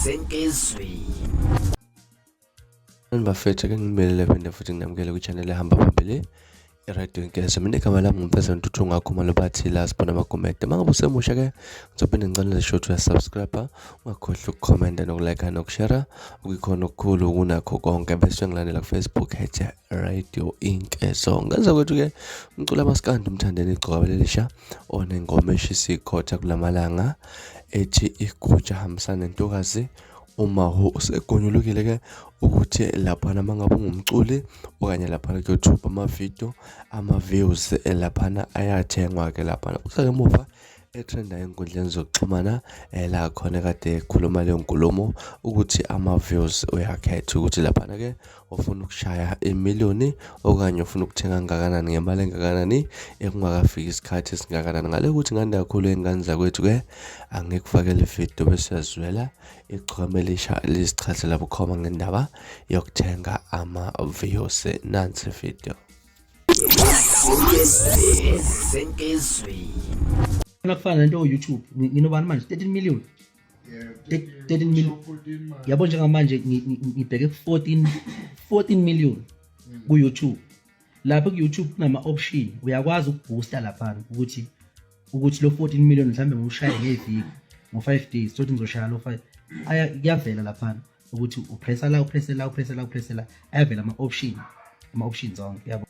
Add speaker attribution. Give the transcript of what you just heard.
Speaker 1: Senkezweni.
Speaker 2: Bafethu ake ngibelele phinde futhi nginamukele kwi-channel ehamba phambili i-Radio Inkezo. Mina igama lami nguMfeza Ntuthu ngakhumalo bathi la sibona amagumede. Uma ngabe usemusha ke ngizophinde ngicela nje ukuthi uyasubscribe, ungakhohlwa ukukhomenta nokulike nokushare okuyikhona okukhulu kunakho konke bese ngilandela ku-Facebook at Radio Inkezo. Ngenza kwethu ke umculo amaskandi umthandeni igcokaba lelisha onengoma eshisa ikhotha kulamalanga ethi iguja hambisana nentokazi uMahu usegonyulukile ke ukuthi laphana mangabe ungumculi okanye laphana ku-YouTube amavidiyo ama-views laphana ayathengwa ke laphana kusekemuva etrenda enkundleni zokuxhumana la khona kade ekhuluma leyo nkulumo ukuthi ama-views uyakhetha ukuthi laphana ke ufuna ukushaya imiliyoni okanye ufuna ukuthenga kangakanani ngemali engakanani ekungakafiki isikhathi esingakanani. Ngale ukuthi nganda kakhulu ey'ngane zakwethu ke angikufakele ividiyo bese uyazwela igcokama elisha lizichazela bukhoma ngendaba yokuthenga ama-views. Nansi ividiyo.
Speaker 1: Senkezweni.
Speaker 3: Nakufana nento YouTube nginobani manje 13 million. 13 million yabo njengamanje ngibheke 14 million ku-YouTube. Lapho ku-YouTube kunama-option, uyakwazi ukuboosta laphana ukuthi lo 14 million mhlawumbe ngiwushaye ngeviki, ngo-5 days sothi ngizoshaya lo 5 aya kuyavela laphana ukuthi upressa la, upresse la, upresse la, upresse la, ayavela ama-option, ama-options onke yabo.